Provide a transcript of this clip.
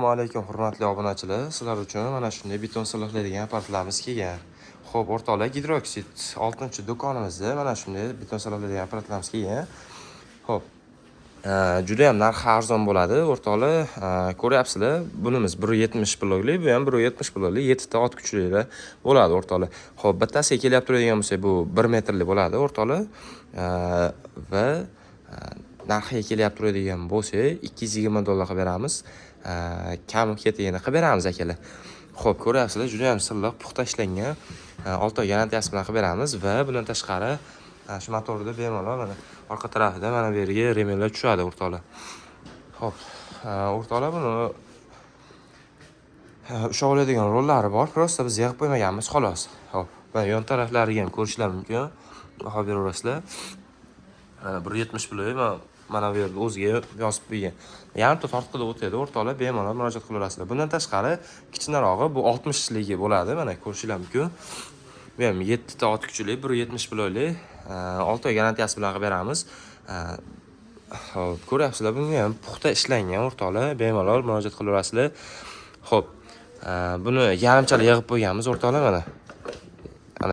Assalomu alaykum, hurmatli obunachilar. Sizlar uchun mana shunday beton silliqlaydigan apparatlarimiz kelgan. Xo'p, o'rtoqlar, Gidroksid 6-do'konimizda mana shunday beton silliqlaydigan apparatlarimiz kelgan. Xo'p, juda ham narxi arzon bo'ladi, o'rtoqlar. Ko'ryapsizlar, bunimiz 1.70 blokli, bu ham 1.70 blokli, 7 ta ot kuchlilar bo'ladi, o'rtoqlar. Xo'p, bittasiga kelyapti turadigan bo'lsak, bu 1 metrli bo'ladi, o'rtoqlar. Va narxiga kelyapti turadigan bo'lsak, 220 dollar qilib beramiz. Kam ketigini qilib beramiz, akalar. Xo'p, ko'ryapsizlar, juda ham silliq, puxta ishlangan. 6 oy garantiyasi bilan qilib beramiz va bundan tashqari shu motorda bemalol mana orqa tarafida mana bu yerga ремень lar tushadi, o'rtoqlar. Xo'p, o'rtoqlar, buni ushlab oladigan rollari bor, просто biz yig'ib qo'ymaganmiz, xolos. Xo'p, mana yon taraflariga ham ko'rishlar mumkin. Baho beraverasizlar. Mana 1.70 blok, mana bu yerda o'ziga yozib qo'ygan. Yarimta tortqida o'tadi, o'rtoqlar, bemalol murojaat qilaverasizlar. Bundan tashqari kichkinarog'i bu 60 ligi bo'ladi, mana ko'rishinglar mumkin. Bu ham 7 ta ot kuchli, 1.70 blokli, 6 oy garantiyasi bilan qilib beramiz. Xo'p, ko'ryapsizlar, bunga ham puxta ishlangan, o'rtoqlar, bemalol murojaat qilaverasizlar. Xo'p, buni yarimchalik yig'ib qo'yganmiz, o'rtoqlar, mana.